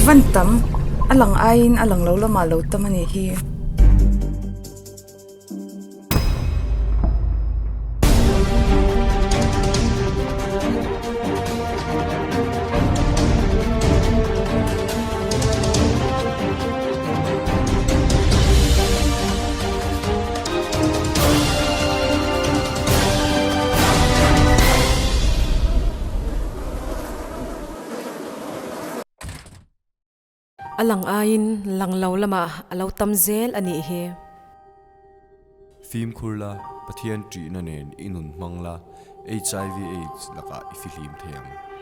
Van tam, a lang aiin a lang lo lamah lo tam a nih hi. A lang aiin lang lo lamah a lo tam zel a nih hi. Fimkhur la, Pathian ṭihna nen i nun hmang la, HIV Aids lakah i fihlim thei ang.